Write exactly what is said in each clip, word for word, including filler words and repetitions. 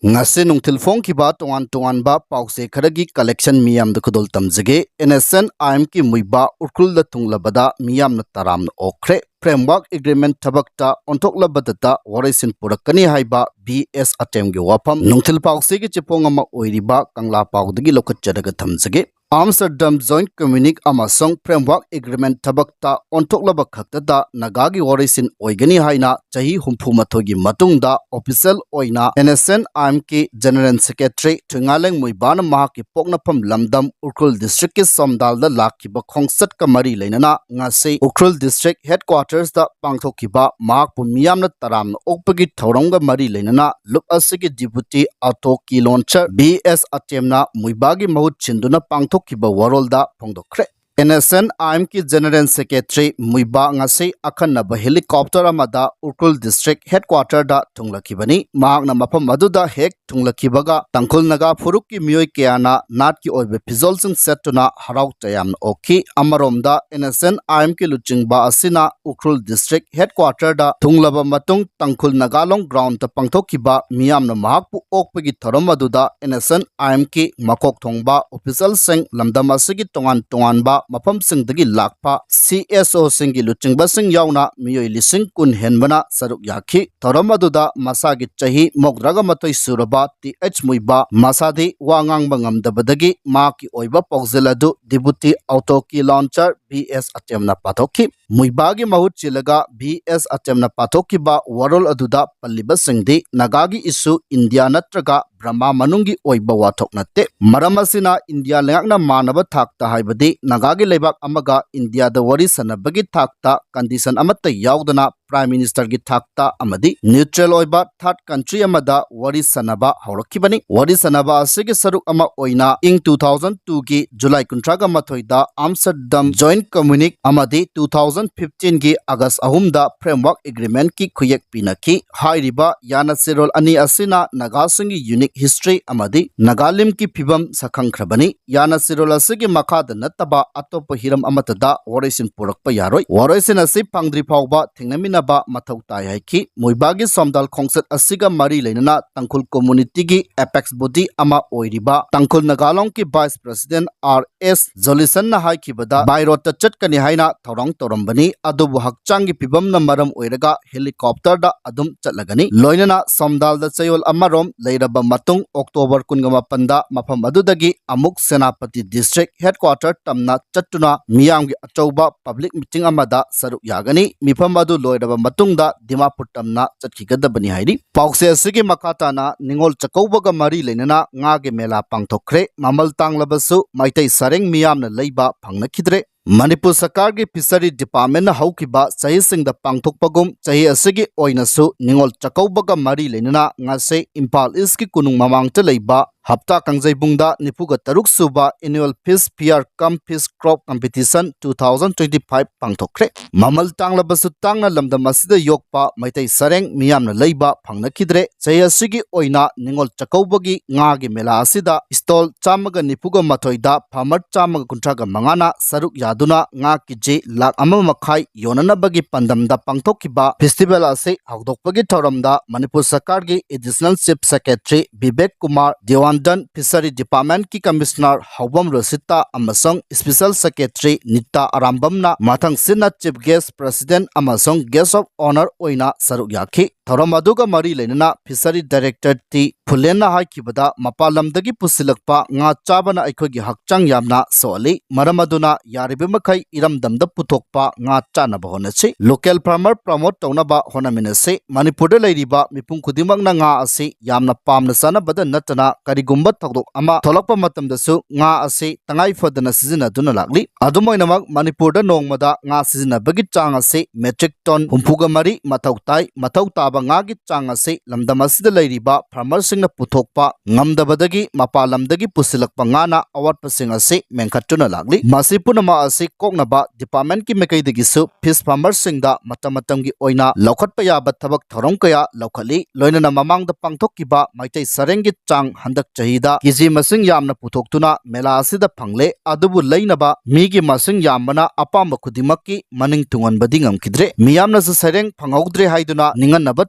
ꯉꯁꯤ ꯅꯨꯡꯊꯤꯜ ꯐꯣꯡꯈꯤꯕ ꯇꯣꯉꯥꯟ ꯇꯣꯉꯥꯟꯕ ꯄꯥꯎꯆꯦ ꯈꯔꯒꯤ collection ꯃꯤꯌꯥꯝꯗ ꯈꯨꯗꯣꯜ ꯇꯝꯖꯒꯦ꯫ ꯑꯦꯟ ꯑꯦꯁ ꯑꯦꯟ ꯑꯥꯏ ꯑꯦꯝꯒꯤ ꯃꯨꯏꯕꯥ ꯎꯈ꯭ꯔꯨꯜꯗ ꯊꯨꯡꯂꯕꯗ ꯃꯤꯌꯥꯝꯅ ꯇꯔꯥꯝꯅ ꯑꯣꯛꯈ꯭ꯔꯦ꯫ Framework Agreement ꯊꯕꯛꯇ ꯑꯣꯟꯊꯣꯛꯂꯕꯗꯇ ꯋꯥꯔꯣꯏꯁꯤꯟ ꯄꯨꯔꯛꯀꯅꯤ ꯍꯥꯏꯕ ꯕꯤ ꯑꯦꯁ ꯑꯇꯦꯝꯒꯤ ꯋꯥꯐꯝ ꯅꯨꯡꯊꯤꯜ ꯄꯥꯎꯆꯦꯒꯤ ꯆꯦꯐꯣꯡ ꯑꯃ ꯑꯣꯏꯔꯤꯕ ꯀꯪꯂꯥ ꯄꯥꯎꯗꯒꯤ ꯂꯧꯈꯠꯆꯔꯒ ꯊꯝꯖꯒꯦ꯫ ꯑꯥꯝꯁꯇꯔꯗꯝ ꯖꯣꯏꯟꯠ ꯀꯝꯃ꯭ꯌꯨꯅꯤꯛ ꯑꯃꯁꯨꯡ Framework Agreement ꯊꯕꯛꯇ ꯑꯣꯟꯊꯣꯛꯂꯕ ꯈꯛꯇꯗ ꯅꯥꯒꯥꯒꯤ ꯋꯥꯔꯣꯏꯁꯤꯟ ꯑꯣꯏꯒꯅꯤ ꯍꯥꯏꯅ ꯆꯍꯤ ꯍꯨꯝꯐꯨ ꯃꯥꯊꯣꯏꯒꯤ ꯃꯇꯨꯡꯗ official ꯑꯣꯏꯅ ꯑꯦꯟ ꯑꯦꯁ ꯑꯦꯟ ꯑꯥꯏ ꯑꯦꯝꯒꯤ General Secretary ꯊꯨꯏꯉꯥꯂꯦꯡ ꯃꯨꯏꯕꯥꯅ ꯃꯍꯥꯛꯀꯤ ꯄꯣꯛꯅꯐꯝ ꯂꯝꯗꯝ ꯎꯈ꯭ꯔꯨꯜ district ꯀꯤ ꯁꯣꯝꯗꯥꯜꯗ ꯂꯥꯛꯈꯤꯕ ꯈꯣꯡꯆꯠꯀ ꯃꯔꯤ ꯂꯩꯅꯅ ꯉꯁꯤ ꯎꯈ꯭ꯔꯨꯜ district headquarters ꯇ ꯄꯥꯡꯊꯣꯛꯈꯤꯕ ꯃꯍꯥꯛꯄꯨ ꯃꯤꯌꯥꯝꯅ ꯇꯔꯥꯝꯅ ꯑꯣꯛꯄꯒꯤ ꯊꯧꯔꯝꯒ ꯃꯔꯤ ꯂꯩꯅꯅ ꯂꯨꯞ ꯑꯁꯤꯒꯤ deputy auto key launcher B S ꯑꯇꯦꯝꯅ ꯃꯨꯏꯕꯥꯒꯤ ꯃꯍꯨꯠ ꯁꯤꯟꯗꯨꯅ ꯄꯥꯡꯊꯣꯛꯈꯤꯕ ꯋꯥꯔꯣꯜꯗ ꯐꯣꯡꯗꯣꯛꯈ꯭ꯔꯦ꯫ ꯑꯦꯟ ꯑꯦꯁ ꯑꯦꯟ ꯑꯥꯏ ꯑꯦꯝꯒꯤ General Secretary ꯃꯨꯏꯕꯥ ꯉꯁꯤ ꯑꯈꯟꯅꯕ helicopter ꯑꯃꯗ ꯎꯈ꯭ꯔꯨꯜ district headquarter ꯗ ꯊꯨꯡꯂꯈꯤꯕꯅꯤ꯫ ꯃꯍꯥꯛꯅ ꯃꯐꯝ ꯑꯗꯨꯗ ꯍꯦꯛ ꯊꯨꯡꯂꯈꯤꯕꯒ ꯇꯥꯡꯈꯨꯜ ꯅꯥꯒꯥ ꯐꯨꯔꯨꯞꯀꯤ ꯃꯤꯑꯣꯏ ꯀꯌꯥꯅ ꯅꯥꯠꯀꯤ ꯑꯣꯏꯕ ꯐꯤꯖꯣꯜꯁꯤꯡ ꯁꯦꯠꯇꯨꯅ ꯍꯔꯥꯎ ꯇꯌꯥꯝꯅ ꯑꯣꯛꯈꯤ꯫ ꯑꯃꯔꯣꯝꯗ ꯑꯦꯟ ꯑꯦꯁ ꯑꯦꯟ ꯑꯥꯏ ꯑꯦꯝꯒꯤ ꯂꯨꯆꯤꯡꯕ ꯑꯁꯤꯅ ꯎꯈ꯭ꯔꯨꯜ district headquarter ꯗ ꯊꯨꯡꯂꯕ ꯃꯇꯨꯡ ꯇꯥꯡꯈꯨꯜ ꯅꯥꯒꯥꯂꯣꯡ ground ꯇ ꯄꯥꯡꯊꯣꯛꯈꯤꯕ ꯃꯤꯌꯥꯝꯅ ꯃꯍꯥꯛꯄꯨ ꯑꯣꯛꯄꯒꯤ ꯊꯧꯔꯝ ꯑꯗꯨꯗ ꯑꯦꯟ ꯑꯦꯁ ꯑꯦꯟ ꯑꯥꯏ ꯑꯦꯝꯒꯤ ꯃꯀꯣꯛ ꯊꯣꯡꯕ official ꯁꯤꯡ, ꯂꯝꯗꯝ ꯑꯁꯤꯒꯤ ꯇꯣꯉꯥꯟ ꯇꯣꯉꯥꯟꯕ ꯃꯐꯝꯁꯤꯡꯗꯒꯤ ꯂꯥꯛꯄ ꯁꯤ ꯑꯦꯁ ꯑꯣ ꯁꯤꯡꯒꯤ ꯂꯨꯆꯤꯡꯕꯁꯤꯡ ꯌꯥꯎꯅ ꯃꯤꯑꯣꯏ ꯂꯤꯁꯤꯡ ꯀꯨꯟ ꯍꯦꯟꯕꯅ ꯁꯔꯨꯛ ꯌꯥꯈꯤ꯫ ꯊꯧꯔꯝ ꯑꯗꯨꯗ ꯃꯁꯥꯒꯤ ꯆꯍꯤ ꯃꯧꯗ꯭ꯔꯥꯒ ꯃꯥꯊꯣꯏ ꯁꯨꯔꯕ ꯇꯤ ꯑꯩꯆ ꯃꯨꯏꯕꯥ ꯃꯁꯥꯗꯤ ꯋꯥ ꯉꯥꯡꯕ ꯉꯝꯗꯕꯗꯒꯤ ꯃꯍꯥꯛꯀꯤ ꯑꯣꯏꯕ ꯄꯥꯎꯖꯦꯜ ꯑꯗꯨ deputy auto key launcher B S ꯑꯇꯦꯝꯅ ꯄꯥꯊꯣꯛꯈꯤ꯫ ꯃꯨꯏꯕꯥꯒꯤ ꯃꯍꯨꯠ ꯁꯤꯜꯂꯒ ꯕꯤ ꯑꯦꯁ ꯑꯇꯦꯝꯅ ꯄꯥꯊꯣꯛꯈꯤꯕ ꯋꯥꯔꯣꯜ ꯑꯗꯨꯗ ꯄꯜꯂꯤꯕꯁꯤꯡꯗꯤ ꯅꯥꯒꯥꯒꯤ issue ꯏꯟꯗꯤꯌꯥ ꯅꯠꯇ꯭ꯔꯒ ꯕ꯭ꯔꯍꯃꯥ ꯃꯅꯨꯡꯒꯤ ꯑꯣꯏꯕ ꯋꯥꯊꯣꯛ ꯅꯠꯇꯦ꯫ ꯃꯔꯝ ꯑꯁꯤꯅ ꯏꯟꯗꯤꯌꯥ ꯂꯩꯉꯥꯛꯅ ꯃꯥꯟꯅꯕ ꯊꯥꯛꯇ, ꯍꯥꯏꯕꯗꯤ ꯅꯥꯒꯥꯒꯤ ꯂꯩꯕꯥꯛ ꯑꯃꯒ ꯏꯟꯗꯤꯌꯥꯗ ꯋꯥꯔꯤ ꯁꯥꯟꯅꯕꯒꯤ ꯊꯥꯛꯇ condition ꯑꯃꯠꯇ ꯌꯥꯎꯗꯅ Prime Minister ꯒꯤ ꯊꯥꯛꯇ ꯑꯃꯗꯤ neutral ꯑꯣꯏꯕ third country ꯑꯃꯗ ꯋꯥꯔꯤ ꯁꯥꯟꯅꯕ ꯍꯧꯔꯛꯈꯤꯕꯅꯤ꯫ ꯋꯥꯔꯤ ꯁꯥꯟꯅꯕ ꯑꯁꯤꯒꯤ ꯁꯔꯨꯛ ꯑꯃ ꯑꯣꯏꯅ ꯏꯪ two thousand two ꯒꯤ July ꯀꯨꯟꯊ꯭ꯔꯥꯒ ꯃꯥꯊꯣꯏꯗ Amsterdam Joint Communique ꯑꯃꯗꯤ two thousand fifteen ꯒꯤ August ꯑꯍꯨꯝꯗ Framework Agreement ꯀꯤ ꯈꯨꯌꯦꯛ ꯄꯤꯅꯈꯤ꯫ ꯍꯥꯏꯔꯤꯕ ꯌꯥꯅꯆꯦꯔꯣꯜ ꯑꯅꯤ ꯑꯁꯤꯅ ꯅꯥꯒꯥꯁꯤꯡꯒꯤ unique history ꯑꯃꯗꯤ ꯅꯥꯒꯥꯂꯤꯝꯒꯤ ꯐꯤꯕꯝ ꯁꯛꯈꯪꯈ꯭ꯔꯕꯅꯤ꯫ ꯌꯥꯅꯆꯦꯔꯣꯜ ꯑꯁꯤꯒꯤ ꯃꯈꯥꯗ ꯅꯠꯇꯕ ꯑꯇꯣꯞꯄ ꯍꯤꯔꯝ ꯑꯃꯠꯇꯗ ꯋꯥꯔꯣꯏꯁꯤꯟ ꯄꯨꯔꯛꯄ ꯌꯥꯔꯣꯏ꯫ ꯋꯥꯔꯣꯏꯁꯤꯟ ꯑꯁꯤ ꯐꯪꯗ꯭ꯔꯤ ꯐꯥꯎꯕ ꯊꯦꯡꯅꯃꯤꯟꯅ ꯆꯠꯃꯤꯟꯅꯕ ꯃꯊꯧ ꯇꯥꯏ ꯍꯥꯏꯈꯤ꯫ ꯃꯣꯏꯕꯥꯒꯤ ꯁꯣꯝꯗꯥꯜ ꯈꯣꯡꯆꯠ ꯑꯁꯤꯒ ꯃꯔꯤ ꯂꯩꯅꯅ ꯇꯥꯡꯈꯨꯜ ꯀꯝꯃꯨꯅꯤꯇꯤꯒꯤ ꯑꯦꯄꯦꯛꯁ ꯕꯣꯗꯤ ꯑꯃ ꯑꯣꯏꯔꯤꯕ ꯇꯥꯡꯈꯨꯜ ꯅꯥꯒꯥꯂꯣꯡꯒꯤ ꯚꯥꯏꯁ ꯄ꯭ꯔꯁꯤꯗꯦꯟ ꯑꯥꯔ ꯑꯦꯁ ꯖꯣꯂꯤꯁꯟꯅ ꯍꯥꯏꯈꯤꯕꯗ, ꯕꯥꯏ ꯔꯣꯗꯇ ꯆꯠꯀꯅꯤ ꯍꯥꯏꯅ ꯊꯧꯔꯥꯡ ꯇꯧꯔꯝꯕꯅꯤ, ꯑꯗꯨꯕꯨ ꯍꯛꯆꯥꯡꯒꯤ ꯐꯤꯕꯝꯅ ꯃꯔꯝ ꯑꯣꯏꯔꯒ ꯍꯦꯂꯤꯀꯣꯞꯇꯔꯗ ꯑꯗꯨꯝ ꯆꯠꯂꯒꯅꯤ꯫ ꯂꯣꯏꯅꯅ ꯁꯣꯝꯗꯥꯜꯗ ꯆꯌꯣꯜ ꯑꯃꯔꯣꯝ ꯂꯩꯔꯕ ꯃꯇꯨꯡ, ꯑꯣꯛꯇꯣꯕꯔ ꯀꯨꯟꯒ ꯃꯥꯄꯟꯗ ꯃꯐꯝ ꯑꯗꯨꯗꯒꯤ ꯑꯃꯨꯛ ꯁꯦꯅꯥꯄꯇꯤ ꯗꯤꯁꯇ꯭ꯔꯤꯛ ꯍꯦꯗꯀ꯭ꯋꯥꯇꯔ ꯇꯝꯅ ꯆꯠꯇꯨꯅ ꯃꯤꯌꯥꯝꯒꯤ ꯑꯆꯧꯕ ꯄꯕ꯭ꯂꯤꯛ ꯃꯤꯇꯤꯡ ꯑꯃꯗ ꯁꯔꯨꯛ ꯌꯥꯒꯅꯤ꯫ ꯃꯤꯐꯝ ꯑꯗꯨ ꯂꯣꯏꯔꯕ ꯃꯇꯨꯡꯗ ꯗꯤꯃꯥꯄꯨꯔ ꯇꯝꯅ ꯆꯠꯈꯤꯒꯗꯕꯅꯤ ꯍꯥꯏꯔꯤ꯫ ꯄꯥꯎꯆꯦ ꯑꯁꯤꯒꯤ ꯃꯈꯥ ꯇꯥꯅ ꯅꯤꯉꯣꯜ ꯆꯥꯛꯀꯧꯕꯒ ꯃꯔꯤ ꯂꯩꯅꯅ ꯉꯥꯒꯤ ꯃꯦꯂꯥ ꯄꯥꯡꯊꯣꯛꯈ꯭ꯔꯦ꯫ ꯃꯃꯜ ꯇꯥꯡꯂꯕꯁꯨ ꯃꯩꯇꯩ ꯁꯔꯦꯡ ꯃꯤꯌꯥꯝꯅ ꯂꯩꯕ ꯐꯪꯅꯈꯤꯗ꯭ꯔꯦ꯫ ꯃꯅꯤꯄꯨꯔ ꯁꯔꯀꯥꯔꯒꯤ ꯐꯤꯁꯔꯤ ꯗꯤꯄꯥꯔꯠꯃꯦꯟꯅ ꯍꯧꯈꯤꯕ ꯆꯍꯤꯁꯤꯡꯗ ꯄꯥꯡꯊꯣꯛꯄꯒꯨꯝ ꯆꯍꯤ ꯑꯁꯤꯒꯤ ꯑꯣꯏꯅꯁꯨ ꯅꯤꯉꯣꯜ ꯆꯥꯛꯀꯧꯕꯒ ꯃꯔꯤ ꯂꯩꯅꯅ ꯉꯥꯁꯦ ꯏꯝꯐꯥꯜ ꯏꯁꯀꯤ ꯀꯣꯅꯨꯡ ꯃꯃꯥꯡꯗ ꯂꯩꯕ ꯍꯞꯇꯥ ꯀꯥꯡꯖꯩꯕꯨꯡꯗ ꯅꯤꯐꯨꯒ ꯇꯔꯨꯛ ꯁꯨꯕ Annual Fish Fair cum Fish Crop Competition two thousand twenty five ꯄꯥꯡꯊꯣꯛꯈ꯭ꯔꯦ꯫ ꯃꯃꯜ ꯇꯥꯡꯂꯕꯁꯨ ꯇꯥꯡꯅ ꯂꯝꯗꯝ ꯑꯁꯤꯗ ꯌꯣꯛꯄ ꯃꯩꯇꯩ ꯁꯔꯦꯡ ꯃꯤꯌꯥꯝꯅ ꯂꯩꯕ ꯐꯪꯅꯈꯤꯗ꯭ꯔꯦ꯫ ꯆꯍꯤ ꯑꯁꯤꯒꯤ ꯑꯣꯏꯅ ꯅꯤꯉꯣꯜ ꯆꯥꯛꯀꯧꯕꯒꯤ ꯉꯥꯒꯤ ꯃꯦꯂꯥ ꯑꯁꯤꯗ ꯁ꯭ꯇꯣꯜ ꯆꯥꯝꯃꯒ ꯅꯤꯐꯨꯒ ꯃꯥꯊꯣꯏꯗ ꯐꯥꯔꯃꯔ ꯆꯥꯝꯃꯒ ꯀꯨꯟꯊ꯭ꯔꯥꯒ ꯃꯉꯥꯅ ꯁꯔꯨꯛ ꯌꯥꯗꯨꯅ ꯉꯥ ꯀꯦꯖꯤ ꯂꯥꯈ ꯑꯃ ꯃꯈꯥꯏ ꯌꯣꯟꯅꯅꯕꯒꯤ ꯄꯥꯟꯗꯝꯗ ꯄꯥꯡꯊꯣꯛꯈꯤꯕ ꯐꯦꯁꯇꯤꯚꯦꯜ ꯑꯁꯤ ꯍꯧꯗꯣꯛꯄꯒꯤ ꯊꯧꯔꯝꯗ ꯃꯅꯤꯄꯨꯔ ꯁꯔꯀꯥꯔꯒꯤ additional chief secretary Bibek Kumar Dewandan, fishery ꯗꯤꯄꯥꯔꯠꯃꯦꯟꯠꯀꯤ ꯀꯃꯤꯁꯅꯔ ꯍꯥꯎꯕꯝ ꯔꯣꯁꯤꯇꯥ ꯑꯃꯁꯨꯡ ꯁ꯭ꯄꯦꯁꯦꯜ ꯁꯦꯀ꯭ꯔꯦꯇꯔꯤ ꯅꯤꯇꯥ ꯑꯔꯥꯝꯕꯝꯅ ꯃꯊꯪꯁꯤꯠꯅ ꯆꯤꯐ ꯒꯦꯁ꯭ꯠ ꯄ꯭ꯔꯁꯤꯗꯦꯟꯠ ꯑꯃꯁꯨꯡ ꯒꯦꯁ꯭ꯠ ꯑꯣꯐ ꯑꯣꯅꯔ ꯑꯣꯏꯅ ꯁꯔꯨꯛ ꯌꯥꯈꯤ꯫ ꯊꯧꯔꯝ ꯑꯗꯨꯒ ꯃꯔꯤ ꯂꯩꯅꯅ ꯐꯤꯁꯔꯤ ꯗꯥꯏꯔꯦꯛꯇꯔ ꯇꯤ ꯐꯨꯂꯦꯟꯅ ꯍꯥꯏꯈꯤꯕꯗ, ꯃꯄꯥꯟ ꯂꯝꯗꯒꯤ ꯄꯨꯁꯤꯜꯂꯛꯄ ꯉꯥ ꯆꯥꯕꯅ ꯑꯩꯈꯣꯏꯒꯤ ꯍꯛꯆꯥꯡ ꯌꯥꯝꯅ ꯁꯣꯛꯍꯜꯂꯤ꯫ ꯃꯔꯝ ꯑꯗꯨꯅ ꯌꯥꯔꯤꯕ ꯃꯈꯩ ꯏꯔꯝꯗꯝꯗ ꯄꯨꯊꯣꯛꯄ ꯉꯥ ꯆꯥꯅꯕ ꯍꯣꯠꯅꯁꯤ꯫ ꯂꯣꯀꯦꯜ ꯐꯥꯔꯃꯔ ꯄ꯭ꯔꯃꯣꯠ ꯇꯧꯅꯕ ꯍꯣꯠꯅꯃꯤꯟꯅꯁꯤ꯫ ꯃꯅꯤꯄꯨꯔꯗ ꯂꯩꯔꯤꯕ ꯃꯤꯄꯨꯝ ꯈꯨꯗꯤꯡꯃꯛꯅ ꯉꯥ ꯑꯁꯤ ꯌꯥꯝꯅ ꯄꯥꯝꯅ ꯆꯥꯅꯕꯗ ꯅꯠꯇꯅ ꯀꯔꯤꯒꯨꯝꯕ ꯊꯧꯗꯣꯛ ꯑꯃ ꯊꯣꯛꯂꯛꯄ ꯃꯇꯝꯗꯁꯨ ꯉꯥ ꯑꯁꯤ ꯇꯉꯥꯏ ꯐꯗꯅ ꯁꯤꯖꯤꯟꯅꯗꯨꯅ ꯂꯥꯛꯂꯤ꯫ ꯑꯗꯨꯝ ꯑꯣꯏꯅꯃꯛ, ꯃꯅꯤꯄꯨꯔꯗ ꯅꯣꯡꯃꯗ ꯉꯥ ꯁꯤꯖꯤꯟꯅꯕꯒꯤ ꯆꯥꯡ ꯑꯁꯤ ꯃꯦꯇ꯭ꯔꯤꯛ ꯇꯣꯟ ꯍꯨꯝꯐꯨꯒ ꯃꯔꯤ ꯃꯊꯧ ꯇꯥꯏ꯫ ꯃꯊꯧ ꯇꯥꯕ ꯂꯥꯛꯄ ꯉꯥꯒꯤ ꯆꯥꯡ ꯑꯁꯤ ꯂꯝꯗꯝ ꯑꯁꯤꯗ ꯂꯩꯔꯤꯕ ꯐꯥꯔꯃꯔꯁꯤꯡꯅ ꯄꯨꯊꯣꯛꯄ ꯉꯝꯗꯕꯗꯒꯤ ꯃꯄꯥꯟ ꯂꯝꯗꯒꯤ ꯄꯨꯁꯤꯜꯂꯛꯄ ꯉꯥꯅ ꯑꯋꯥꯠꯄꯁꯤꯡ ꯑꯁꯤ ꯃꯦꯟꯈꯠꯇꯨꯅ ꯂꯥꯛꯂꯤ꯫ ꯃꯁꯤ ꯄꯨꯝꯅꯃꯛ ꯑꯁꯤ ꯀꯣꯛꯅꯕ ꯗꯤꯄꯥꯔꯠꯃꯦꯟꯠꯀꯤ ꯃꯥꯏꯀꯩꯗꯒꯤꯁꯨ ꯐꯤꯁ ꯐꯥꯔꯃꯔꯁꯤꯡꯗ ꯃꯇꯝ ꯃꯇꯝꯒꯤ ꯑꯣꯏꯅ ꯂꯧꯈꯠꯄ ꯌꯥꯕ ꯊꯕꯛ ꯊꯧꯔꯝ ꯀꯌꯥ ꯂꯧꯈꯠꯂꯤ꯫ ꯂꯣꯏꯅꯅ ꯃꯃꯥꯡꯗ ꯄꯥꯡꯊꯣꯛꯈꯤꯕ ꯃꯩꯇꯩ ꯁꯔꯦꯡꯒꯤ ꯆꯥꯡ ꯍꯟꯗꯛ ꯆꯍꯤꯗ ꯀꯦꯖꯤ ꯃꯁꯤꯡ ꯌꯥꯝꯅ ꯄꯨꯊꯣꯛꯇꯨꯅ ꯃꯦꯂꯥ ꯑꯁꯤꯗ ꯐꯪꯂꯦ꯫ ꯑꯗꯨꯕꯨ ꯂꯩꯅꯕ ꯃꯤꯒꯤ ꯃꯁꯤꯡ ꯌꯥꯝꯕꯅ ꯑꯄꯥꯝꯕ ꯈꯨꯗꯤꯡꯃꯛꯀꯤ ꯃꯅꯤꯡ ꯊꯨꯡꯍꯟꯕꯗꯤ ꯉꯝꯈꯤꯗ꯭ꯔꯦ꯫ ꯃꯤꯌꯥꯝꯅꯁꯨ ꯁꯩꯔꯦꯡ ꯐꯪꯍꯧꯗ꯭ꯔꯦ ꯍꯥꯏꯗꯨꯅ ꯅꯤꯡꯍꯟꯅꯕ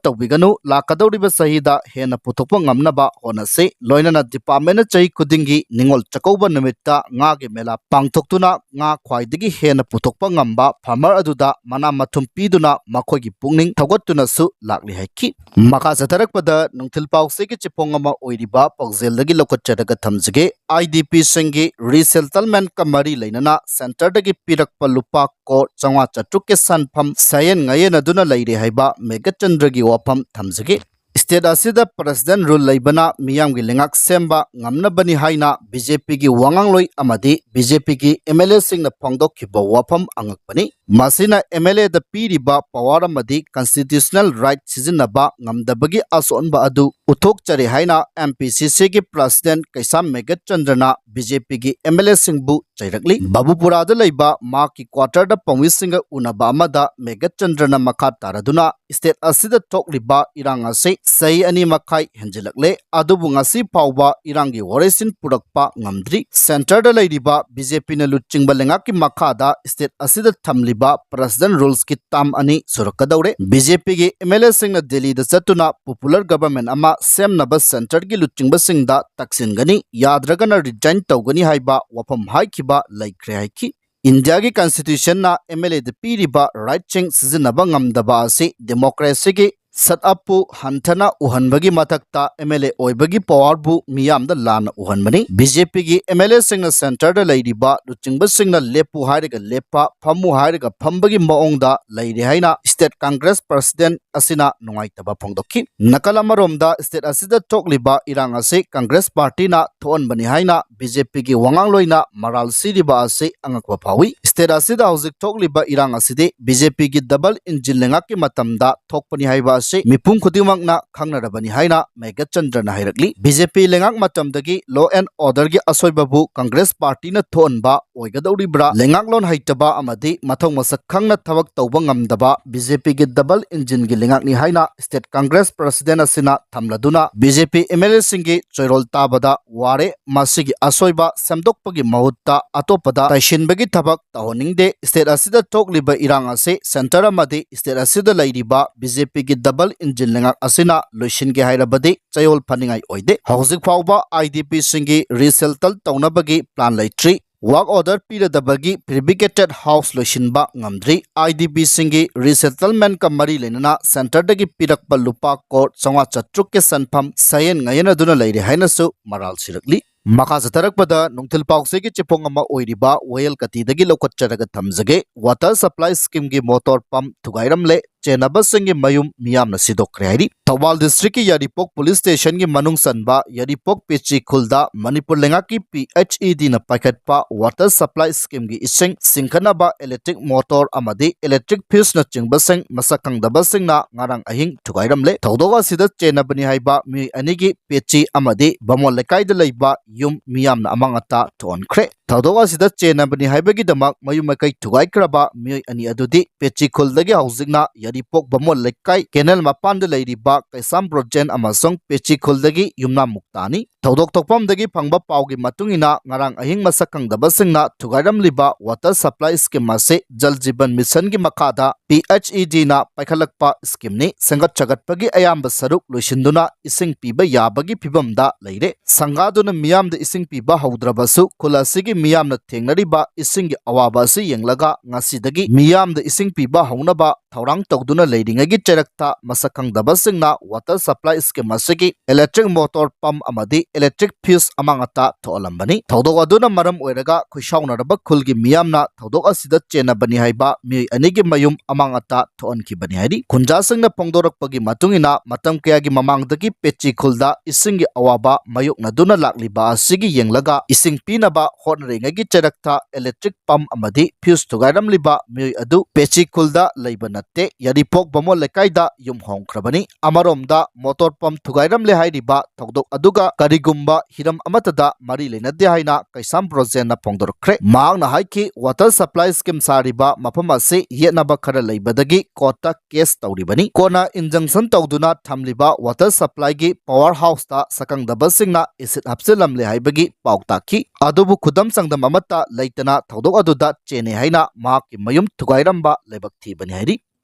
ꯇꯧꯕꯤꯒꯅꯨ꯫ ꯂꯥꯛꯀꯗꯧꯔꯤꯕ ꯆꯍꯤꯗ ꯍꯦꯟꯅ ꯄꯨꯊꯣꯛꯄ ꯉꯝꯅꯕ ꯍꯣꯠꯅꯁꯤ꯫ ꯂꯣꯏꯅꯅ ꯗꯤꯄꯥꯔꯠꯃꯦꯟꯠꯅ ꯆꯍꯤ ꯈꯨꯗꯤꯡꯒꯤ ꯅꯤꯉꯣꯜ ꯆꯥꯛꯀꯧꯕ ꯅꯨꯃꯤꯠꯇ ꯉꯥꯒꯤ ꯃꯦꯂꯥ ꯄꯥꯡꯊꯣꯛꯇꯨꯅ ꯉꯥ ꯈ꯭ꯋꯥꯏꯗꯒꯤ ꯍꯦꯟꯅ ꯄꯨꯊꯣꯛꯄ ꯉꯝꯕ ꯐꯥꯔꯃꯔ ꯑꯗꯨꯗ ꯃꯅꯥ ꯃꯊꯨꯝ ꯄꯤꯗꯨꯅ ꯃꯈꯣꯏꯒꯤ ꯄꯨꯛꯅꯤꯡ ꯊꯧꯒꯠꯇꯨꯅꯁꯨ ꯂꯥꯛꯂꯤ ꯍꯥꯏꯈꯤ꯫ ꯃꯈꯥ ꯆꯠꯊꯔꯛꯄꯗ ꯅꯨꯡꯊꯤꯜ ꯄꯥꯎꯆꯦꯒꯤ ꯆꯦꯐꯣꯡ ꯑꯃ ꯑꯣꯏꯔꯤꯕ ꯄꯥꯎꯖꯦꯜꯗꯒꯤ ꯂꯧꯈꯠꯆꯔꯒ ꯊꯝꯖꯒꯦ꯫ ꯑꯥꯏ ꯗꯤ ꯄꯤꯁꯤꯡꯒꯤ ꯔꯤꯁꯦꯇꯜꯃꯦꯟꯠꯀ ꯃꯔꯤ ꯂꯩꯅꯅ ꯁꯦꯟꯇꯔꯗꯒꯤ ꯄꯤꯔꯛꯄ ꯂꯨꯄꯥ ꯀꯣꯔ ꯆꯥꯝꯃꯉꯥ ꯆꯥꯇ꯭ꯔꯨꯛꯀꯤ ꯁꯦꯟꯐꯝ ꯁꯥꯌꯦꯟ ꯉꯥꯌꯦꯟꯅꯗꯨꯅ ꯂꯩꯔꯦ ꯍꯥꯏꯕ ꯃꯦꯒꯠꯆꯟꯗ꯭ꯔꯒꯤ ꯋꯥꯐꯝ ꯊꯝꯖꯒꯦ꯫ ꯁ꯭ꯇꯦꯠ ꯑꯁꯤꯗ ꯄ꯭ꯔꯦꯁꯤꯗꯦꯟꯠ ꯔꯨꯜ ꯂꯩꯕꯅ ꯃꯤꯌꯥꯝꯒꯤ ꯂꯩꯉꯥꯛ ꯁꯦꯝꯕ ꯉꯝꯅꯕꯅꯤ ꯍꯥꯏꯅ ꯕꯤ ꯖꯦ ꯄꯤꯒꯤ ꯋꯥꯉꯥꯡꯂꯣꯏ ꯑꯃꯗꯤ ꯕꯤ ꯖꯦ ꯄꯤꯒꯤ ꯑꯦꯝ ꯑꯦꯜ ꯑꯦꯁꯤꯡꯅ ꯐꯣꯡꯗꯣꯛꯈꯤꯕ ꯋꯥꯐꯝ ꯑꯉꯛꯄꯅꯤ꯫ ꯃꯁꯤꯅ ꯑꯦꯝ ꯑꯦꯜ ꯑꯦꯗ ꯄꯤꯔꯤꯕ ꯄꯋꯥꯔ ꯑꯃꯗꯤ ꯀꯟꯁꯇꯤꯇ꯭ꯌꯨꯁꯅꯦꯜ ꯔꯥꯏꯠ ꯁꯤꯖꯤꯟꯅꯕ ꯉꯝꯗꯕꯒꯤ ꯑꯁꯣꯟꯕ ꯑꯗꯨ ꯎꯠꯊꯣꯛꯆꯔꯦ ꯍꯥꯏꯅ ꯑꯦꯝ ꯄꯤ ꯁꯤ ꯁꯤꯒꯤ ꯄ꯭ꯔꯦꯁꯤꯗꯦꯟꯠ ꯀꯩꯁꯥꯝ ꯃꯦꯒꯠꯆꯟꯗ꯭ꯔꯅ ꯕꯤ ꯖꯦ ꯄꯤꯒꯤ ꯑꯦꯝ ꯑꯦꯜ ꯑꯦꯁꯤꯡꯕꯨ ꯆꯩꯔꯛꯂꯤ꯫ ꯕꯕꯨꯄꯨꯔꯥꯗ ꯂꯩꯕ ꯃꯍꯥꯛꯀꯤ ꯀ꯭ꯋꯥꯇꯔꯗ ꯄꯥꯎꯃꯤꯁꯤꯡꯒ ꯎꯅꯕ ꯑꯃꯗ ꯃꯦꯒꯠꯆꯟꯗ꯭ꯔꯅ ꯃꯈꯥ ꯇꯥꯔꯗꯨꯅ ꯁ꯭ꯇꯦꯠ ꯑꯁꯤꯗ ꯊꯣꯛꯂꯤꯕ ꯏꯔꯥꯡ ꯑꯁꯤ ꯆꯍꯤ ꯑꯅꯤ ꯃꯈꯥꯏ ꯍꯦꯟꯖꯤꯜꯂꯛꯂꯦ, ꯑꯗꯨꯕꯨ ꯉꯁꯤ ꯐꯥꯎꯕ ꯏꯔꯥꯡꯒꯤ ꯋꯥꯔꯣꯏꯁꯤꯟ ꯄꯨꯔꯛꯄ ꯉꯝꯗ꯭ꯔꯤ꯫ ꯁꯦꯟꯇꯔꯗ ꯂꯩꯔꯤꯕ ꯕꯤ ꯖꯦ ꯄꯤꯅ ꯂꯨꯆꯤꯡꯕ ꯂꯩꯉꯥꯛꯀꯤ ꯃꯈꯥꯗ ꯁ꯭ꯇꯦꯠ ꯑꯁꯤꯗ ꯊꯝꯂꯤꯕ ꯄ꯭ꯔꯦꯁꯤꯗꯦꯟꯠ ꯔꯨꯜꯁꯀꯤ ꯇꯥꯔꯝ ꯑꯅꯤ ꯁꯨꯔꯛꯀꯗꯧꯔꯦ꯫ ꯕꯤ ꯖꯦ ꯄꯤꯒꯤ ꯑꯦꯝ ꯑꯦꯜ ꯑꯦꯁꯤꯡꯅ ꯗꯦꯜꯂꯤꯗ ꯆꯠꯇꯨꯅ ꯄꯣꯄꯨꯂꯔ ꯒꯚꯔꯟꯃꯦꯟꯠ ꯑꯃ ꯁꯦꯝꯅꯕ ꯁꯦꯟꯇꯔꯒꯤ ꯂꯨꯆꯤꯡꯕꯁꯤꯡꯗ ꯇꯛꯁꯤꯟꯒꯅꯤ, ꯌꯥꯗ꯭ꯔꯒꯅ ꯔꯤꯖꯥꯏꯟ ꯇꯧꯒꯅꯤ ꯍꯥꯏꯕ ꯋꯥꯐꯝ ꯍꯥꯏꯈꯤꯕ ꯂꯩꯈ꯭ꯔꯦ ꯍꯥꯏꯈꯤ꯫ ꯏꯟꯗꯤꯌꯥꯒꯤ ꯀꯟꯁꯇꯤꯇ꯭ꯌꯨꯁꯟꯅ ꯑꯦꯝ ꯑꯦꯜ ꯑꯦꯗ ꯄꯤꯔꯤꯕ ꯔꯥꯏꯠꯁꯤꯡ ꯁꯤꯖꯤꯟꯅꯕ ꯉꯝꯗꯕ ꯑꯁꯤ ꯗꯦꯃꯣꯀ꯭ꯔꯦꯁꯤꯒꯤ ꯁꯠ ꯑꯞꯄꯨ ꯍꯟꯊꯅ ꯎꯍꯟꯕꯒꯤ ꯃꯊꯛꯇ ꯑꯦꯝ ꯑꯦꯜ ꯑꯦ ꯑꯣꯏꯕꯒꯤ ꯄꯋꯥꯔꯕꯨ ꯃꯤꯌꯥꯝꯗ ꯂꯥꯟꯅ ꯎꯍꯟꯕꯅꯤ꯫ ꯕꯤ ꯖꯦ ꯄꯤꯒꯤ ꯑꯦꯝ ꯑꯦꯜ ꯑꯦꯁꯤꯡꯅ ꯁꯦꯟꯇꯔꯗ ꯂꯩꯔꯤꯕ ꯂꯨꯆꯤꯡꯕꯁꯤꯡꯅ ꯂꯦꯞꯄꯨ ꯍꯥꯏꯔꯒ ꯂꯦꯞꯄ, ꯐꯝꯃꯨ ꯍꯥꯏꯔꯒ ꯐꯝꯕꯒꯤ ꯃꯑꯣꯡꯗ ꯂꯩꯔꯦ ꯍꯥꯏꯅ ꯁ꯭ꯇꯦꯠ ꯀꯪꯒ꯭ꯔꯦꯁ ꯄ꯭ꯔꯦꯁꯤꯗꯦꯟꯠ ꯑꯁꯤꯅ ꯅꯨꯡꯉꯥꯏꯇꯕ ꯐꯣꯡꯗꯣꯛꯈꯤ꯫ ꯅꯥꯀꯜ ꯑꯃꯔꯣꯝꯗ ꯁ꯭ꯇꯦꯠ ꯑꯁꯤꯗ ꯊꯣꯛꯂꯤꯕ ꯏꯔꯥꯡ ꯑꯁꯤ ꯀꯪꯒ꯭ꯔꯦꯁ ꯄꯥꯔꯇꯤꯅ ꯊꯣꯛꯍꯟꯕꯅꯤ ꯍꯥꯏꯅ ꯕꯤ ꯖꯦ ꯄꯤꯒꯤ ꯋꯥꯉꯥꯡꯂꯣꯏꯅ ꯃꯔꯥꯜ ꯁꯤꯔꯤꯕ ꯑꯁꯤ ꯑꯉꯛꯄ ꯐꯥꯎꯏ꯫ ꯁ꯭ꯇꯦꯠ ꯑꯁꯤꯗ ꯍꯧꯖꯤꯛ ꯊꯣꯛꯂꯤꯕ ꯏꯔꯥꯡ ꯑꯁꯤꯗꯤ ꯕꯤ ꯖꯦ ꯄꯤꯒꯤ ꯗꯕꯜ ꯏꯟꯖꯤꯟ ꯂꯩꯉꯥꯛꯀꯤ ꯃꯇꯝꯗ ꯊꯣꯛꯄꯅꯤ ꯍꯥꯏꯕ ꯑꯁꯤ ꯍꯥꯏꯕꯁꯤ ꯃꯤꯄꯨꯝ ꯈꯨꯗꯤꯡꯃꯛꯅ ꯈꯪꯅꯔꯕꯅꯤ ꯍꯥꯏꯅ ꯃꯦꯘꯆꯟꯗ꯭ꯔꯅ ꯍꯥꯏꯔꯛꯂꯤ꯫ ꯕꯤ ꯖꯦ ꯄꯤ ꯂꯩꯉꯥꯛ ꯃꯇꯝꯗꯒꯤ law and order ꯒꯤ ꯑꯁꯣꯏꯕꯕꯨ ꯀꯪꯒ꯭ꯔꯦꯁ ꯄꯥꯔꯇꯤꯅ ꯊꯣꯛꯍꯟꯕ ꯑꯣꯏꯒꯗꯧꯔꯤꯕ꯭ꯔꯥ? ꯂꯩꯉꯥꯛꯂꯣꯟ ꯍꯩꯇꯕ ꯑꯃꯗꯤ ꯃꯊꯧ ꯃꯁꯛ ꯈꯪꯅ ꯊꯕꯛ ꯇꯧꯕ ꯉꯝꯗꯕ ꯕꯤ ꯖꯦ ꯄꯤ ꯒꯤ double engine ꯒꯤ ꯂꯩꯉꯥꯛꯅꯤ ꯍꯥꯏꯅ state congress president ꯑꯁꯤꯅ ꯊꯝꯂꯗꯨꯅ, B J P M L ꯑꯦꯁꯤꯡꯒꯤ ꯆꯣꯏꯔꯣꯜ ꯇꯥꯕꯗ ꯋꯥꯔꯦ꯫ ꯃꯁꯤꯒꯤ ꯑꯁꯣꯏꯕ ꯁꯦꯝꯗꯣꯛꯄꯒꯤ ꯃꯍꯨꯠꯇ ꯑꯇꯣꯞꯄꯗ ꯇꯥꯏꯁꯤꯟꯕꯒꯤ ꯊꯕꯛ ꯇꯧꯍꯟꯅꯤꯡꯗꯦ꯫ State ꯑꯁꯤꯗ ꯊꯣꯛꯂꯤꯕ ꯏꯔꯥꯡ ꯑꯁꯤ centre ꯑꯃꯗꯤ state ꯑꯁꯤꯗ ꯂꯩꯔꯤꯕ ꯕꯤ ꯖꯦ ꯄꯤ ꯒꯤ double engine ꯂꯩꯉꯥꯛ ꯑꯁꯤꯅ ꯂꯣꯏꯁꯤꯟꯒꯦ ꯍꯥꯏꯔꯕꯗꯤ ꯆꯌꯣꯜ ꯐꯅꯤꯡꯉꯥꯏ ꯑꯣꯏꯗꯦ꯫ ꯍꯧꯖꯤꯛ ꯐꯥꯎꯕ ꯑꯥꯏ ꯗꯤ ꯄꯤ ꯁꯤꯡꯒꯤ resettle ꯇꯧꯅꯕꯒꯤ plan ꯂꯩꯇ꯭ꯔꯤ꯫ Work order ꯄꯤꯔꯗꯕꯒꯤ prefabricated house ꯂꯣꯏꯁꯤꯟꯕ ꯉꯝꯗ꯭ꯔꯤ꯫ ꯑꯥꯏ ꯗꯤ ꯄꯤ ꯁꯤꯡꯒꯤ resettlement ꯀ ꯃꯔꯤ ꯂꯩꯅꯅ centre ꯗꯒꯤ ꯄꯤꯔꯛꯄ ꯂꯨꯄꯥ ꯀ꯭ꯔꯣꯔ ꯆꯥꯝꯃꯉꯥ ꯆꯥꯇ꯭ꯔꯨꯛꯀꯤ ꯁꯦꯟꯐꯝ ꯁꯥꯌꯦꯟ ꯉꯥꯌꯦꯟꯅꯗꯨꯅ ꯂꯩꯔꯦ ꯍꯥꯏꯅꯁꯨ ꯃꯔꯥꯜ ꯁꯤꯔꯛꯂꯤ꯫ ꯃꯈꯥ ꯆꯠꯊꯔꯛꯄꯗ ꯅꯨꯡꯊꯤꯜ ꯄꯥꯎꯆꯦꯒꯤ ꯆꯦꯐꯣꯡ ꯑꯃ ꯑꯣꯏꯔꯤꯕ ꯋꯥꯌꯦꯜ ꯀꯇꯤꯗꯒꯤ ꯂꯧꯈꯠꯆꯔꯒ ꯊꯝꯖꯒꯦ꯫ Water supply scheme ꯒꯤ motor pump ꯊꯨꯒꯥꯏꯔꯝꯂꯦ꯫ ꯆꯦꯟꯅꯕꯁꯤꯡꯒꯤ ꯃꯌꯨꯝ ꯃꯤꯌꯥꯝꯅ ꯁꯤꯗꯣꯛꯈ꯭ꯔꯦ ꯍꯥꯏꯔꯤ꯫ ꯊꯧꯕꯥꯜ district ꯀꯤ ꯌꯥꯏꯔꯤꯄꯣꯛ police station ꯒꯤ ꯃꯅꯨꯡ ꯆꯟꯕ ꯌꯥꯏꯔꯤꯄꯣꯛ ꯄꯦꯆꯤ ꯈꯨꯜꯗ ꯃꯅꯤꯄꯨꯔ ꯂꯩꯉꯥꯛꯀꯤ P H E D ꯅ ꯄꯥꯏꯈꯠꯄ water supply scheme ꯒꯤ ꯏꯁꯤꯡ ꯆꯤꯡꯈꯠꯅꯕ electric motor ꯑꯃꯗꯤ electric fuse ꯅꯆꯤꯡꯕꯁꯤꯡ ꯃꯁꯛ ꯈꯪꯗꯕꯁꯤꯡꯅ ꯉꯔꯥꯡ ꯑꯍꯤꯡ ꯊꯨꯒꯥꯏꯔꯝꯂꯦ꯫ ꯊꯧꯗꯣꯛ ꯑꯁꯤꯗ ꯆꯦꯟꯅꯕꯅꯤ ꯍꯥꯏꯕ ꯃꯤꯑꯣꯏ ꯑꯅꯤꯒꯤ ꯄꯦꯆꯤ ꯑꯃꯗꯤ ꯕꯥꯃꯣꯟ ꯂꯩꯀꯥꯏꯗ ꯂꯩꯕ ꯌꯨꯝ ꯃꯤꯌꯥꯝꯅ ꯑꯃꯥꯡ ꯑꯇꯥ ꯊꯣꯛꯍꯟꯈ꯭ꯔꯦ꯫ ꯊꯧꯗꯣꯛ ꯑꯁꯤꯗ ꯆꯦꯟꯅꯕꯅꯤ ꯍꯥꯏꯕꯒꯤꯗꯃꯛ ꯃꯌꯨꯝ ꯃꯀꯩ ꯊꯨꯒꯥꯏꯈ꯭ꯔꯕ ꯃꯤꯑꯣꯏ ꯑꯅꯤ ꯑꯗꯨꯗꯤ ꯄꯦꯆꯤ ꯈꯨꯜꯗꯒꯤ ꯍꯧꯖꯤꯛꯅ ꯌꯥꯏꯔꯤꯄꯣꯛ ꯕꯥꯃꯣꯟ ꯂꯩꯀꯥꯏ canal ꯃꯄꯥꯟꯗ ꯂꯩꯔꯤꯕ ꯀꯩꯁꯥꯝ ꯕ꯭ꯔꯣꯖꯦꯟ ꯑꯃꯁꯨꯡ ꯄꯦꯆꯤ ꯈꯨꯜꯗꯒꯤ ꯌꯨꯝꯅꯥꯝ ꯃꯨꯛꯇꯥꯅꯤ꯫ ꯊꯧꯗꯣꯛ ꯊꯣꯛꯐꯝꯗꯒꯤ ꯐꯪꯕ ꯄꯥꯎꯒꯤ ꯃꯇꯨꯡ ꯏꯟꯅ ꯉꯔꯥꯡ ꯑꯍꯤꯡ ꯃꯁꯛ ꯈꯪꯗꯕꯁꯤꯡꯅ ꯊꯨꯒꯥꯏꯔꯝꯂꯤꯕ water supply scheme ꯑꯁꯤ ꯖꯜ ꯖꯤꯕꯟ ꯃꯤꯁꯟꯒꯤ ꯃꯈꯥꯗ P H E D ꯅ ꯄꯥꯏꯈꯠꯂꯛꯄ scheme ꯅꯤ꯫ ꯁꯦꯝꯒꯠ ꯁꯥꯒꯠꯄꯒꯤ ꯑꯌꯥꯝꯕ ꯁꯔꯨꯛ ꯂꯣꯏꯁꯤꯟꯗꯨꯅ ꯏꯁꯤꯡ ꯄꯤꯕ ꯌꯥꯕꯒꯤ ꯐꯤꯕꯝꯗ ꯂꯩꯔꯦ꯫ ꯁꯪꯒꯥꯗꯨꯅ ꯃꯤꯌꯥꯝꯗ ꯏꯁꯤꯡ ꯄꯤꯕ ꯍꯧꯗ꯭ꯔꯕꯁꯨ ꯈꯨꯜ ꯑꯁꯤꯒꯤ ꯃꯤꯌꯥꯝꯅ ꯊꯦꯡꯅꯔꯤꯕ ꯏꯁꯤꯡꯒꯤ ꯑꯋꯥꯕ ꯑꯁꯤ ꯌꯦꯡꯂꯒ ꯉꯁꯤꯗꯒꯤ ꯃꯤꯌꯥꯝꯗ ꯏꯁꯤꯡ ꯄꯤꯕ ꯍꯧꯅꯕ ꯊꯧꯔꯥꯡ ꯇꯧꯗꯨꯅ ꯂꯩꯔꯤꯉꯩꯒꯤ ꯆꯩꯔꯛꯇ ꯃꯁꯛ ꯈꯪꯗꯕꯁꯤꯡꯅ water supply scheme ꯑꯁꯤꯒꯤ electric motor pump ꯑꯃꯗꯤ electric fuse ꯑꯃꯥꯡ ꯑꯇꯥ ꯊꯣꯛꯍꯜꯂꯝꯕꯅꯤ꯫ ꯊꯧꯗꯣꯛ ꯑꯗꯨꯅ ꯃꯔꯝ ꯑꯣꯏꯔꯒ ꯈꯨꯏꯁꯥꯎꯅꯔꯕ ꯈꯨꯜꯒꯤ ꯃꯤꯌꯥꯝꯅ ꯊꯧꯗꯣꯛ ꯑꯁꯤꯗ ꯆꯦꯟꯅꯕꯅꯤ ꯍꯥꯏꯕ ꯃꯤꯑꯣꯏ ꯑꯅꯤꯒꯤ ꯃꯌꯨꯝ ꯑꯃꯥꯡ ꯑꯇꯥ ꯊꯣꯛꯍꯟꯈꯤꯕꯅꯤ ꯍꯥꯏꯔꯤ꯫ ꯈꯨꯟꯖꯥꯁꯤꯡꯅ ꯐꯣꯡꯗꯣꯔꯛꯄꯒꯤ ꯃꯇꯨꯡ ꯏꯟꯅ, ꯃꯇꯝ ꯀꯌꯥꯒꯤ ꯃꯃꯥꯡꯗꯒꯤ ꯄꯦꯆꯤ ꯈꯨꯜꯗ ꯏꯁꯤꯡꯒꯤ ꯑꯋꯥꯕ ꯃꯥꯌꯣꯛꯅꯗꯨꯅ ꯂꯥꯛꯂꯤꯕ ꯑꯁꯤꯒꯤ ꯌꯦꯡꯂꯒ ꯏꯁꯤꯡ ꯄꯤꯅꯕ ꯍꯣꯠꯅꯔꯤꯉꯩꯒꯤ ꯆꯩꯔꯛꯇ electric pump ꯑꯃꯗꯤ fuse ꯊꯨꯒꯥꯏꯔꯝꯂꯤꯕ ꯃꯤꯑꯣꯏ ꯑꯗꯨ ꯄꯦꯆꯤ ꯈꯨꯜꯗ ꯂꯩꯕ ꯅꯠꯇꯦ, ꯌꯥꯏꯔꯤꯄꯣꯛ ꯕꯥꯃꯣꯟ ꯂꯩꯀꯥꯏꯗ ꯌꯨꯝ ꯍꯣꯡꯈ꯭ꯔꯕꯅꯤ꯫ ꯑꯃꯔꯣꯝꯗ motor pump ꯊꯨꯒꯥꯏꯔꯝꯂꯦ ꯍꯥꯏꯔꯤꯕ ꯊꯧꯗꯣꯛ ꯑꯗꯨꯒ ꯀꯔꯤꯒꯨꯝꯕ ꯍꯤꯔꯝ ꯑꯃꯠꯇꯗ ꯃꯔꯤ ꯂꯩꯅꯗꯦ ꯍꯥꯏꯅ ꯀꯩꯁꯥꯝ ꯕ꯭ꯔꯣꯖꯦꯟꯅ ꯐꯣꯡꯗꯣꯔꯛꯈ꯭ꯔꯦ꯫ ꯃꯍꯥꯛꯅ ꯍꯥꯏꯈꯤ, water supply scheme ꯁꯥꯔꯤꯕ ꯃꯐꯝ ꯑꯁꯤ ꯌꯦꯠꯅꯕ ꯈꯔ ꯂꯩꯕꯗꯒꯤ court ꯇ case ꯇꯧꯔꯤꯕꯅꯤ꯫ ꯀꯣꯟꯅ injunction ꯇꯧꯗꯨꯅ ꯊꯝꯂꯤꯕ water supply ꯒꯤ power house ꯇ ꯁꯛꯈꯪꯗꯕꯁꯤꯡꯅ acid ꯍꯥꯞꯆꯤꯜꯂꯝꯂꯦ ꯍꯥꯏꯕꯒꯤ ꯄꯥꯎ ꯇꯥꯈꯤ꯫ ꯑꯗꯨꯕꯨ ꯈꯨꯗꯝ ꯆꯥꯡꯗꯝ ꯑꯃꯠꯇ ꯂꯩꯇꯅ ꯊꯧꯗꯣꯛ ꯑꯗꯨꯗ ꯆꯦꯟꯅꯩ ꯍꯥꯏꯅ ꯃꯍꯥꯛꯀꯤ ꯃꯌꯨꯝ ꯊꯨꯒꯥꯏꯔꯝꯕ ꯂꯥꯏꯕꯛ ꯊꯤꯕꯅꯤ ꯍꯥꯏꯔꯤ꯫